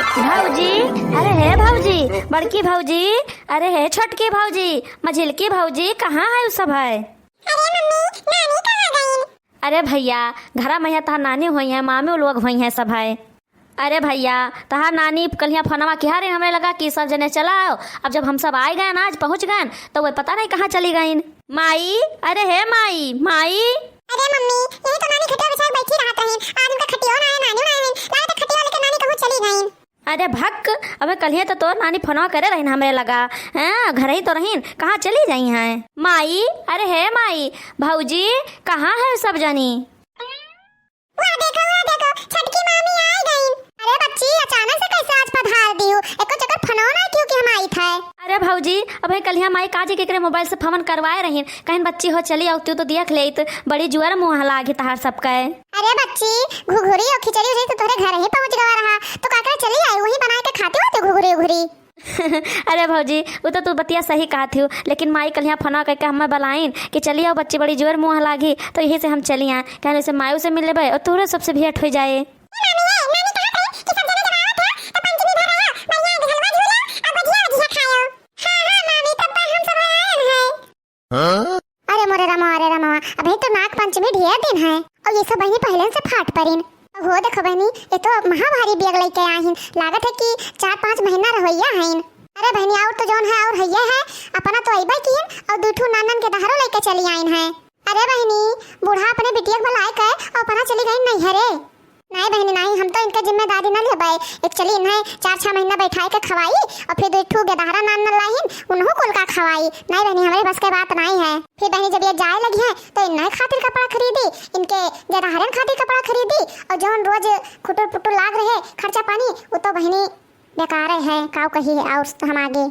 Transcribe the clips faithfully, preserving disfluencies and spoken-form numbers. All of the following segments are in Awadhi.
भौजी, अरे हे भौजी, बड़की भौजी, अरे हे छोटकी भौजी, मझिलकी भौजी, कहाँ है उ सब है? अरे मम्मी, नानी कहाँ गईन? अरे भैया, घरा में यहाँ तहार नानी होइहैं, मामी लोग होइहैं सब है। अरे भैया, तहार नानी कल्हिया फोनवा किहा रही हमरे लगा कि सब जने चला आओ। अब जब हम सब आइ गएन, आज पहुँच गएन, तो वे पता नहीं कहाँ चली गईन। माई, अरे हे माई, माई। अरे मम्मी, यही तो नानी खटिया बिछाए बैठी रहत रहीन। आज उनका खटियो ना है, नानी ना है। लागत है खटिया लेके नानी कहूँ चली गईन। अरे भक, अबे कल्हिया तो तोर नानी फोनवा करे रहीन हमरे लगा। हैं, घर ही तो रहीन, कहाँ चली जाइहैं? माई, अरे हे माई, भौजी, कहाँ है सब जनी? वह देखो, वह देखो, छोटकी मामी आ गईन। अरे बच्ची, अचानक से कैसे आज पधार दियो? एको चक्कर फोनो ना कियो कि हम आइत है। अरे भौजी, अबे कल्हिया माई काजी केकरे मोबाइल से फोन करवाए रहीन, कहिन बच्ची हो चली आओ, तू तो देख लेइत, बड़ी जुअर मुँह लागी तहार सबके। अरे बच्ची, घुघुरी और खिचड़ी उचड़ी तो तोहरे घर ही पहुँच गवा रहा, तो का करे चली आई, वही बनाए के खाती होती घुघुरी उघुरी। अरे भौजी, उ तो तू बतिया सही कहत हियो, लेकिन माई कल्हिया फोनवा कइके हम्मे बलाइन कि चली आओ बच्ची, बड़ी जोर मुँह लागी, तो यही से हम चली आए। कहने से मायू से मिल लेबे और तोहरे सबसे भेंट हो जाए। ए मामी, ए, नानी कहत रहे कि सब जने जब आवत हो, तो पंचमी भर रहो, बढ़िया झलवा झूलो और गुजिया वजिया खायो। हाँ, हाँ मामी, तब तो हम सब आयन है। हाँ? अरे मोरे रामा, अरे रामा, अबे तो नाग पंचमी ढेर दिन है और ये सब बहिनी पहले से फाट परिन। अब हो देखो बहिनी, ये तो महा भारी बैग लेके आहिन, लागत है कि चार पाँच महीना रहोइया हईन। अरे बहिनी, और तो जौन है और हइये है, अपना तो अइबे किहिन और दू ठू नानन के दहरो लेके चली आइन है। अरे बहिनी, बूढ़ा अपने बिटिया के बुलाए के और अपना चली गईन नैहरे। नाहीं बहिनी नाहीं, हम तो इनके जिम्मेदारी न लेबै। एक चली इन्हें चार छह महीना बैठाए के खवाई और फिर दू ठू गेदहरा नान न लाहिन, उन्हों कुल का खवाई। नाहीं बहिनी, हमरे बस के बात नाहीं है। फिर बहिनी जब ये जाए लगी है तो इन्हें खातिर कपड़ा खरीदी, इनके गेदहरन खातिर कपड़ा खरीदी और जौन रोज खुटुर पुटुर लाग रहे खर्चा पानी, वो तो बहिनी बेकार है, काव कही और हम आगे।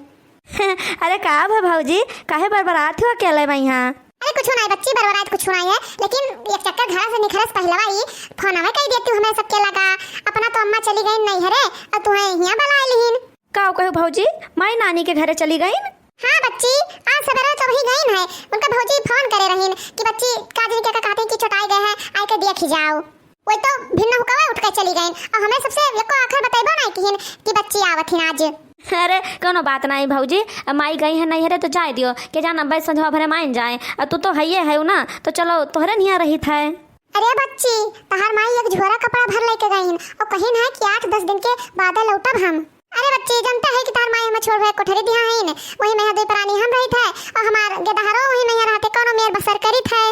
अरे का भा भौजी, काहे बरबरात हो अकेले में यहाँ? अरे कुछ नाहीं बच्ची, बरबरात कुछ नाहीं है, लेकिन एक चक्कर घर से निकले से पहलवा ही फोनवा कई देती हमें सबके लगा। अपना तो अम्मा चली गईन नैहरे और तुहें यहाँ बुलाए लिहिन। का कहो भौजी, माई नानी के घरे चली गईन? हाँ बच्ची, आज सवेरे तो वही गईन है, उनका भौजी फोन करे रहीन कि बच्ची काजरी के कहते हैं कि चोटाई गए हैं, आए के देखी जाओ। वही तो भिन्ना हुकवा उठ के चली गईन और हमें सबसे एको आखर बतैबो नाहीं किहिन कि बच्ची आवत हिन आज। अरे कौनो बात नाहीं भौजी, अब माई गई है नैहरे तो जाए दियो, के जाना बस संझवा भरे माइन जाए, और तू तो हइये है ना, तो चलो तोहरे निया रहित है। अरे बच्ची, तहार माई एक झोरा कपड़ा भर लेके गईन और कहिन है कि आठ दस दिन के बादे लौटब हम। अरे बच्ची, जानते है कि तहार माई हमें छोड़ भए कोठरी दिहा हईन, वही में दो प्राणी हम रहित है और हमार गेदहरो वही में रहते कौनो मेर बसर करित है।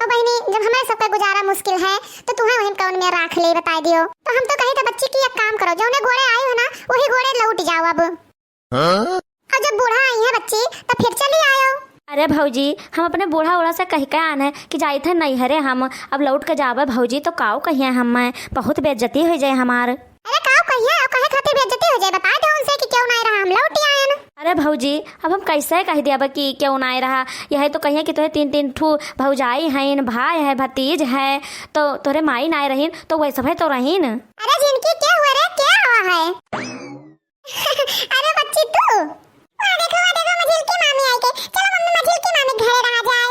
ओ बहिनी, जब हमारे सबका गुजारा मुश्किल है, तो तुहें वहीं कौन में राख ले, बताई दियो। तो हम तो कही था बच्ची कि एक काम करो, जौने गोड़े आए हो ना, वही गोड़े लौट जाओ अब। हाँ? और जब बूढ़ा आई है बच्ची, तो फिर चली आयो। अरे भौजी, हम अपने बूढ़ा ओढ़ा से कह के आन है कि जाइत है नैहरे हम, अब लौट के जाबे भौजी, तो काऊ कहिए हम, बहुत बेइज्जती हो जाए हमार। अरे काऊ कहिए, और कहे खातिर बेइज्जती हो जाए, बता दो उनसे कि क्यों नाहीं रहा, हम लौट ही आयन। अरे भौजी, अब हम कैसे कह दिया कि क्यों नाहीं रहा? यही तो कहिए कि तोहे तीन तीन ठू भौजाई हैं, भाई है, भतीज है, तो तोरे माई नाहीं रहीन, तो वही सब है तो रहीन। अरे जिनकी क्या हुआ रे, क्या हुआ है? अरे बच्ची तू, वहाँ देखो, वहाँ देखो, मझिलकी मामी आई के। चलो मम्मी, मझिलकी मामी के घरे रहा जाए।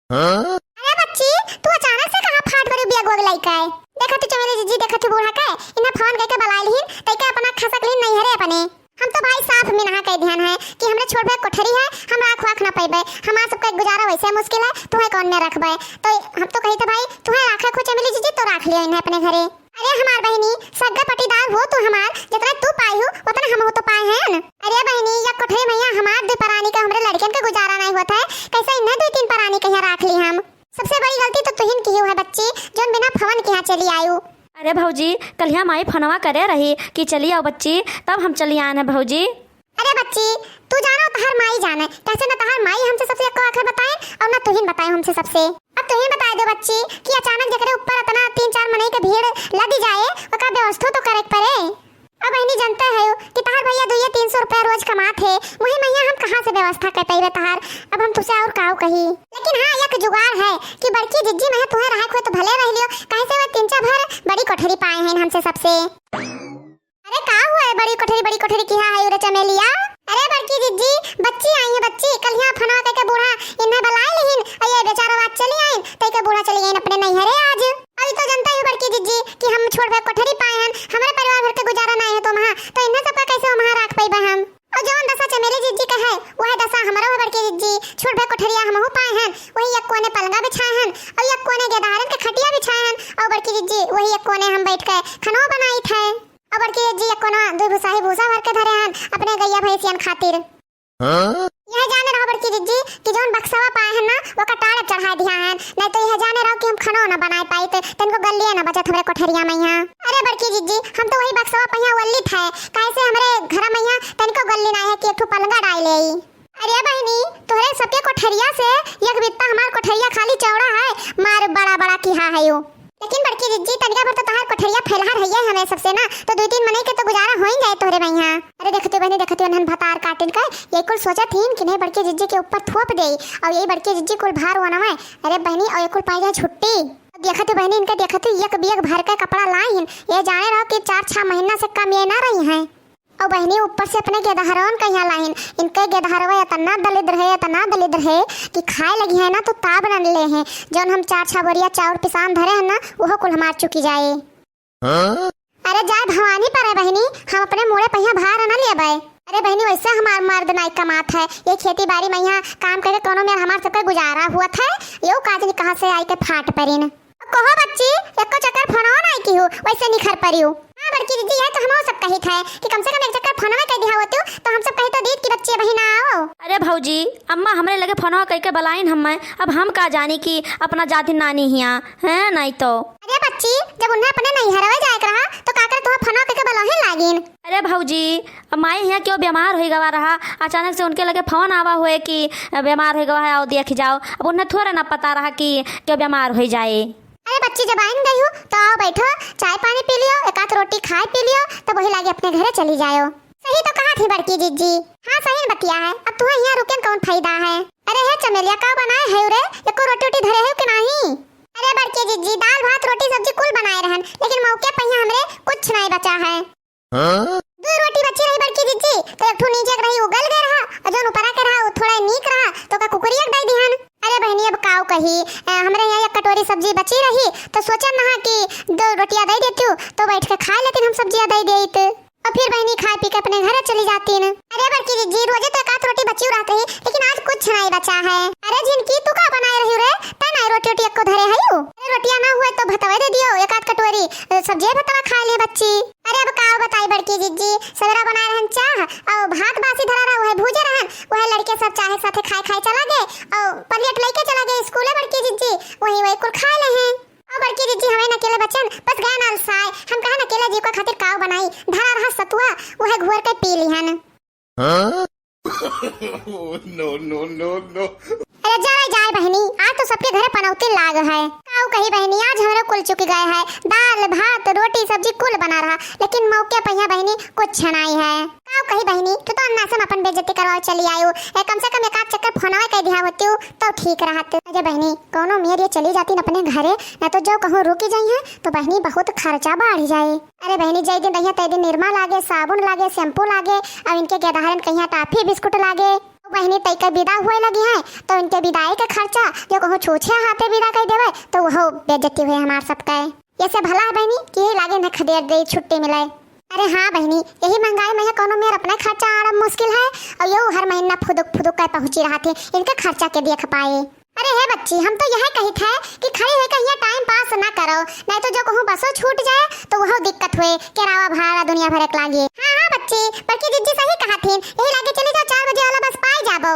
हाँ? अरे बच्ची, तू अचानक से कहाँ फाट परी बैग वैग लइके आए? देखा तू चमेली जीजी, देखा तू बूढ़ा के, इन्हें फोन करके बुलाए लिहिन, तइके अपना खसक लिहिन नैहरे अपने। हम तो भाई साफ मिनहा कह दिहन है कि हमरे छोड़ भए कोठरी है, हम राख वाख ना पैबे, हमार सबका गुजारा वैसे मुश्किल है, तुहे कौन में रखबे? तो हम तो कही थे भाई, तुहे राखे खो चमेली जीजी तो राख लियो इन्हें अपने घरे। अरे हमार बहिनी, सग्गा पटीदार हो तू हमार, जितना तू पाई हो, उतना हम हो तो पाए हैं न। अरे बहिनी, या कोठरी में या हमार दो परानी का हमरे लड़कन के गुजारा नहीं होता है, कैसे इन्हें दो तीन परानी कहीं राख ली हम? सबसे बड़ी गलती तो तुहिन की है बच्ची, जोन बिना फोन के यहाँ चली आयु। अरे भौजी, कल्हिया माई फोनवा करे रही कि चली आओ बच्ची, तब हम चली आन है भौजी। अरे बच्ची, तू जानो तहार माई जाने, कैसे न तहार माई हमसे सबसे एको आखिर बताए और न तुहिन बताए हमसे सबसे। अब तुहिन बताए दो बच्ची कि अचानक जेकरे ऊपर इतना तीन चार मनई के भीड़ लदी जाए, ओकर व्यवस्था तो करे के पड़े। अब बहिनी जानते है कि तहार भैया दुइये तीन सौ रुपया रोज कमात है, वही मइया हम कहाँ से व्यवस्था कर पाइबे तहार? अब हम तुसे और काऊ कही, लेकिन हाँ एक जुगाड़ है कि बड़की जिज्जी में तुहे रहे खोए तो भले रह लियो, कैसे वह तीन चार भर बड़ी कोठरी पाए हैं हमसे सबसे। अरे का हुआ है बड़ी कोठरी, बड़ी कोठरी किहा है रे चमेलिया? अरे बड़की जिज्जी, बच्ची आई है बच्ची, कल्हिया फोनवा करके बूढ़ा इन्हें बुलाए लिहिन, और ये बेचारा आज चली आइन, तइके बूढ़ा चली आइन अपने नैहरे आज। अभी तो जानते हो बड़की जिज्जी कि हम छोड़ भए कोठरी पाए हन, हमरे परिवार भर के गुजारा नाहीं है तो महा, तो बड़की जिज्जी, एको ना दुई भुसाही भूसा भर के धरे हन अपने गइया भैंसियन खातिर। हाँ? यह जाने रहो बड़की जिज्जी कि जौन बक्सवा पाए हन ना, ओका टाड़े चढ़ाए दिहा हन, नहीं तो यह जाने रहो कि हम खनो ना बनाए पाइत, तनको गल्लिए ना बचत हमरे कोठरिया मइहाँ। अरे बड़की जिज्जी, हम तो वही बक्सवा पहिया वल्ली थे, काहे से हमरे घर मइहाँ तनको गल्ली ना है कि एक ठो पलंगा डाल ले। अरे बहिनी, तोहरे सबके कोठरिया से एक बित्ता हमार कोठरिया खाली चौड़ा है, मार बड़ा बड़ा किहा है यो। लेकिन बड़की जिज्जी, तनिका भर तो तोहार कोठरिया फैलहा रहिए हमें सबसे ना, तो दुई तीन मनई के तो गुजारा हो ही जाए तोहरे मइहाँ। अरे देखते बहिनी, देखते उन्हन भतार काटिन के, ये कुल सोचत हीन कि नहीं बड़की जिज्जी के ऊपर थोप दे, और यही बड़की जिज्जी कुल भार वनवे। अरे बहिनी, और ये कुल पाई जाए छुट्टी। देखते बहिनी, इनके देखते एक बियग भर के कपड़ा लाइन, ये जाने रहो कि चार छह महीना से कम ये ना रही हैं। और बहिनी, ऊपर से अपने गेदहरवन कहिया लाइन, इनके गेदहरवा इतना दलिद्र है, इतना दलिद्र है कि खाए लगी है ना तो ताब न ले हैं। जौन हम चार छह बोरिया चाउर पिसान धरे हैं ना, वह कुल हमार चुकी जाए। हाँ? अरे जाए भवानी पर है बहिनी, हम अपने मूड़े पहिया भार न लेबै। अरे बहिनी, वैसे हमार मर्द नाई कमात है, ये खेती बारी मइहाँ काम करके कोनो मेर हमार सबके गुजारा हुआ था, यो काज नहीं कहाँ से आई के फाट परिन। कहो बच्ची, एको चक्कर फोनवा नाई किहू, वैसे निखर परियो। हाँ बड़की जिज्जी, यह तो हमहू सब कहित है कि कम से कम एक चक्कर फोनवा कह दिहा होतू, तो हम सब कही तो दीत कि बच्ची अबही ना आओ। अरे भौजी, अम्मा हमरे लगे फोनवा कह के बलाइन हम्मे, अब हम का जानी कि अपना जाति नानी हिया, हैं, नहीं तो। अरे बच्ची, जब उन्हें अपने नैहरवे जाए के रहा, तो का करे तुहा फोनवा कह के बलाइन लागिन? अरे भौजी, अब माई हिया क्यों बीमार होइ गवा रहा, अचानक से उनके लगे फोन आवा हुए कि बीमार होइ गवा है, आओ देख जाओ। अब उन्हें थोड़ा ना पता रहा कि क्यों बीमार होइ जाए। अरे बच्ची, जब आइन गई हो तो आओ बैठो, चाय पानी पी लियो, एक आध रोटी खाए पी लियो, तो वही लागे अपने घरे चली जायो। सही तो कहा थी बड़की जिज्जी। हाँ सही बतिया है, अब तुहा यहाँ रुके कौन फायदा है। अरे हे चमेलिया, का बनाए है रे, एको रोटी ओटी धरे है कि नहीं? अरे बड़की जिज्जी, दाल भात रोटी सब्जी कुल बनाए रहन, लेकिन मौके पहिया हमरे कुछ नहीं बचा है। हाँ? दू रोटी बची रही बड़की जिज्जी, तो एक ठो नीचे के रही उगल गए रहा, और जौन ऊपरा के रहा वो थोड़ा नीक रहा, तो का कुकुरिया के दे दिहन। अरे बहिनी, अब काऊ कही, अ, हमरे यहाँ एक कटोरी सब्जी बची रही, तो सोचन रहा कि दो रोटिया दे देती हूँ, तो बैठ के खा लेती हम सब्जिया दे देत, और फिर बहिनी खाए पी के अपने घर चली जाती न। अरे बड़की जिज्जी, रोजे तो एक आध रोटी बची रहत रही, लेकिन आज कुछ नहीं बचा है। अरे झिनकी, तू का बनाए रही रे, तै नहीं रोटी ओटी एको धरे है यू? अरे रोटिया ना हुए तो भतवे दे दियो, एक आध कटोरी, अ, सब्जी भतवा खा ले बच्ची। अरे अब का बताई बड़की जिज्जी, सवेरा बनाए रहन चाह, और भात बासी धरा रहा, वह भूजे रहन, वह लड़के सब चाहे साथे खाए खाए चला गए, और प्लेट लेके चला गए स्कूले बड़की जिज्जी, वही वही कुल खाए ले हैं। और बड़की जिज्जी हमें अकेले बचन, बस गए ना अलसाए, हम कहन अकेले जीव का खातिर काव बनाई, धरा रहा सतुआ, वह घोर के पी लिहन। हाँ? No, no, no, no। अरे जाए, जाए बहिनी, आज तो सबके घरे पनौती लाग है। काऊ कही बहिनी, आज हमरे कुल चुक गए है। दाल, भात, रोटी, सब्जी कुल बना रहा, लेकिन मौके पहिया बहिनी कुछ छनाई है। काऊ कही बहिनी, तू तो अन्नासम अपन बेइज्जती करवाओ चली आयो। ए, कम से कम एक आध चक्कर फोनवा कह दिया होती हूँ, तो ठीक रहत। अरे बहिनी, कोनो मेर ये चली जाती न अपने घरे, न तो जो कहूँ रुकी जाई है, तो बहिनी बहुत खर्चा बढ़ जाए। अरे बहिनी, जय दिन रहिया, तय दिन निरमा लागे, साबुन लागे, शैम्पू लागे, अब इनके गेदहरन कहिया टाफी बिस्कुट लागे। बहिनी, तय के विदा हुए लगी है, तो इनके विदाई के खर्चा, जो कहूँ छूछे हाथे विदा कर देवे, तो वह बेइज्जती हुए हमार सबके। ये से भला है बहिनी कि यही लागे न खदेड़ दे, छुट्टी मिले। अरे हाँ बहिनी, यही महंगाई में है, कोनो मेर अपना खर्चा आड़ब मुश्किल है, और यो हर महीना फुदुक फुदुक कर पहुँची रहा थे, इनके खर्चा के देख पाए। अरे हे बच्ची, हम तो यह कही थे कि खड़ी होकर यहाँ टाइम पास ना करो, नहीं तो जो कहूँ बसो छूट जाए तो वह दिक्कत हुए, किरावा भाड़ा दुनिया भर के लागे। हाँ हाँ बच्ची, बड़की जिज्जी सही कहा थी, यही लागे चली जाओ, चार बजे वाला बस पाई जाबो।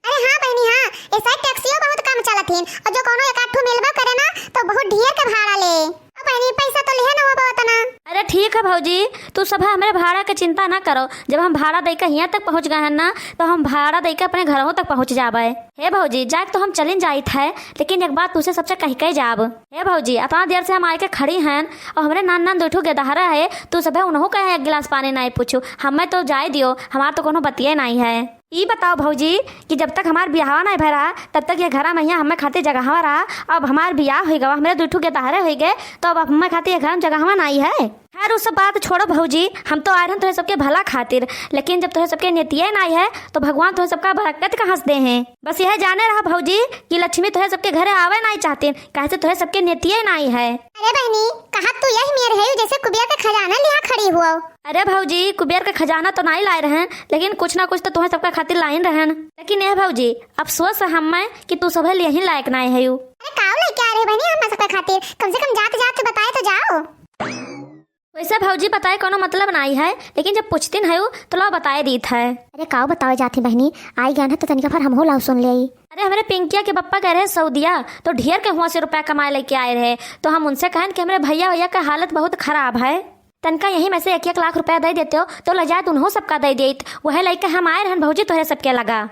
अरे हाँ बहिनी हाँ, ऐसा टैक्सियो बहुत कम चलत हिन, और जो कोनो एक आध ठो मिलबो करे ना तो बहुत ढेर के भाड़ा ले। ओ बहिनी, पैसा तो लिहे ना हो बहुत ना। अरे ठीक है भौजी, तू सब है हमरे भाड़ा के चिंता ना करो, जब हम भाड़ा दे के हियाँ तक पहुँच गए हैं ना, तो हम भाड़ा दे के अपने घरों तक पहुँच जाबे। हे भौजी, जाए तो हम चलिन जाइत है, लेकिन एक बात तुझसे सबसे कह के जाब। हे भौजी, इतना देर से हम आए के खड़ी हैं और हमरे नान नान दो ठो गेदहरा है, तू सब है उन्हों का है एक गिलास पानी नहीं पूछू, हमें तो जाए दियो, हमार तो कोनो बतिये नहीं है। ई बताओ भौजी कि जब तक हमार बियाहवा नहीं भय रहा, तब तक ये घरा में यहाँ हमें खातिर जगहवा रहा। अब हमार बियाह हो गवा, हमरे दो ठो गेदहरे हो गए, तो अब हमें खातिर ये घर में जगहवा नहीं है। खैर, उ सब बात छोड़ो भौजी, हम तो आए रहन तोहे सबके भला खातिर, लेकिन जब तोहे सबके नेतिये नाई है, तो भगवान तोहे सबका बरकत कहाँ से दे हैं? बस यह जाने रहा भौजी कि लक्ष्मी तोहे सबके घरे आवे नाई चाहतीन, काहे से तोहे सबके नेतिये नाई है। अरे बहनी, कहा तू यही मेर है जैसे कुबेर का खजाना लिहा खड़ी हुआ। अरे भौजी, कुबेर का खजाना तो नाई लाए रहन, लेकिन कुछ ना कुछ तो तोहे सबका खातिर लाइन रहन। लेकिन यह भौजी, अफसोस है हमें कि तू सभे लिए ही लायक नाई है। अरे काव लेके आ रहे बहनी हम सबका खातिर, कम से कम जात जात तो बताए तो जाओ। वैसे भौजी बताए कौनो मतलब नाई है, लेकिन जब पूछतिन है तो लाओ बताए दीत है। अरे काव बतावे जाती बहिनी, आई गया ना तो तनिका भर हमहू लाओ सुन लेई। अरे हमरे पिंकिया के पप्पा गए रहे सऊदिया, तो ढेर के हुआ से रुपया कमाए लेके आए रहे, तो हम उनसे कहन कि हमरे भैया भैया का हालत बहुत खराब है, तनका यही में से एक एक लाख रुपया दे देते हो तो ले जाए तो उन्हों सबका दे देत। वह लेके हम आए रहन भौजी तोहरे सबके लगा।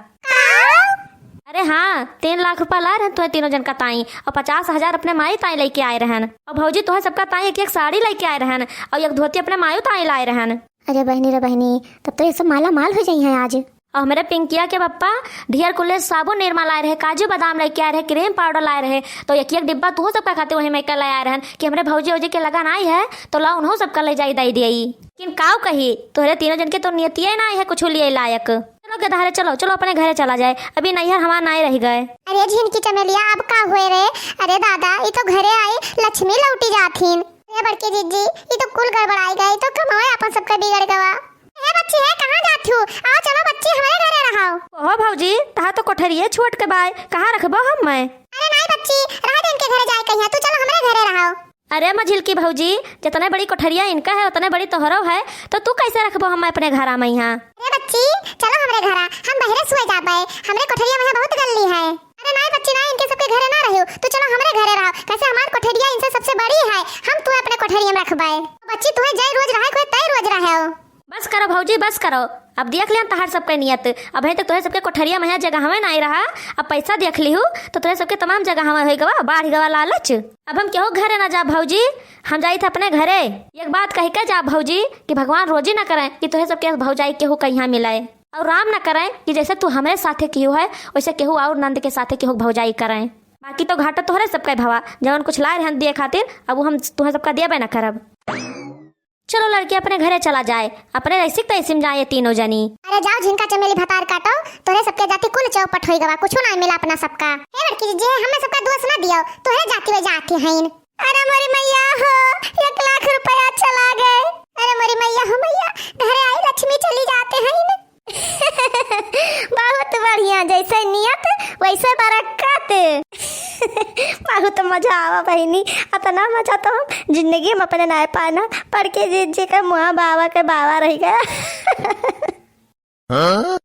अरे हाँ, तीन लाख रुपया लाए रहन तोहे तीनों जन का ताई, और पचास हजार अपने माई ताई लेके आए रहन, और भौजी तोहे सबका ताई एक एक साड़ी लेके आए रहन, और एक धोती अपने मायू ताई लाए रहन। अरे बहिनी रे बहिनी, तब तो ये सब माला माल हो जाई हैं आज। और हमरे पिंकिया के पप्पा ढेर कुले साबुन निरमा लाए रहे, काजू बादाम लेके आए रहे, क्रीम पाउडर लाए रहे, तो एक एक डिब्बा तू सबका खाते वही में के ले आए रहन कि हमरे भौजी भौजी के लगा नाई है तो ला उन्हों सबका ले जाई दे दिए। लेकिन काव कही, तोहरे तीनों जन के तो नियतिये नाई है कुछ लिए लायक। चलो गदहरे, चलो, चलो अपने घरे चला जाए, अभी नैहर हमार नाई रह गए। अरे झिनकी चमेलिया, अब का हुए रे? अरे दादा, ई तो घरे आई लक्ष्मी लौटी जाथिन। अरे बड़की जीजी, ई तो कुल गड़बड़ाई गए, ई तो कमाए अपन सबका बिगड़ गवा। हे बच्ची, हे कहाँ जात हू? आओ चलो बच्ची, हमरे घरे रहो। ओहो भौजी, तहा तो कोठरिये छोट के बाय, कहाँ रखबो हम मैं? अरे नाई बच्ची, रह दे इनके घरे जाए कहिया, तू चलो हमरे घरे रहो। अरे मझिलकी भौजी, जितने बड़ी कोठरिया इनका है उतने बड़ी तोहरो है, तो तू कैसे रखबो हम अपने घरा में यहाँ? अरे बच्ची, चलो हमरे घरा, हम बहरे सोए जाबे, हमरे कोठरिया में बहुत गल्ली है। अरे नाई बच्ची नाई, इनके सबके घरे ना रहियो, तू चलो हमरे घरे रहो, कैसे हमार कोठरिया इनसे सबसे बड़ी है, हम तू अपने कोठरिया में रखबे। बच्ची तुहे जय रोज रहे, कोई तय रोज रहे हो। बस करो भौजी, बस करो, अब देख लिया तहार सबके नियत। अबहीं तक तोहे सबके कोठरिया में जगह हमें नाई रहा, अब पैसा देख लिहू तो तोहे सबके तमाम जगह हमें हो गवा, बाढ़ गवा लालच। अब हम केहू घरे ना जा भौजी, हम जाइत अपने घरे। एक बात कह के जा भौजी कि भगवान रोजी ना करें कि तोहे सबके भौजाई केहू कहिया मिले, और राम ना करें कि जैसे तू हमरे साथे केहू है वैसे केहू और नंद के साथे केहू भौजाई करें। बाकी तो घाटा तोहरे सबके भवा, जवन कुछ लाए रहन दिए खातिर, अब वो हम तोहे सबका देबे ना करब। चलो लड़की अपने घरे चला जाए, अपने ऐसी तैसी में जाए तीनों जनी। अरे जाओ झिनका चमेली भतार काटो, तोरे सबके जाति कुल चौपट होई गवा, कुछ ना मिला अपना सबका। हे बड़की जीजी, हमें सबका दोष ना दियो, तोरे जाति वे जाति हईन। अरे मोरी मैया हो, एक लाख रुपया चला गए। अरे मोरी मैया हो मैया, घरे आई लक्ष्मी चली जाते हईन। बहुत बढ़िया, जैसे नियत वैसे बरकत। बहुत मजा आवा बहिनी, अतना मजा तो हम जिंदगी में अपने नाय पाना। बड़की जीजी के मुँह बाबा के बाबा रह गया। हाँ?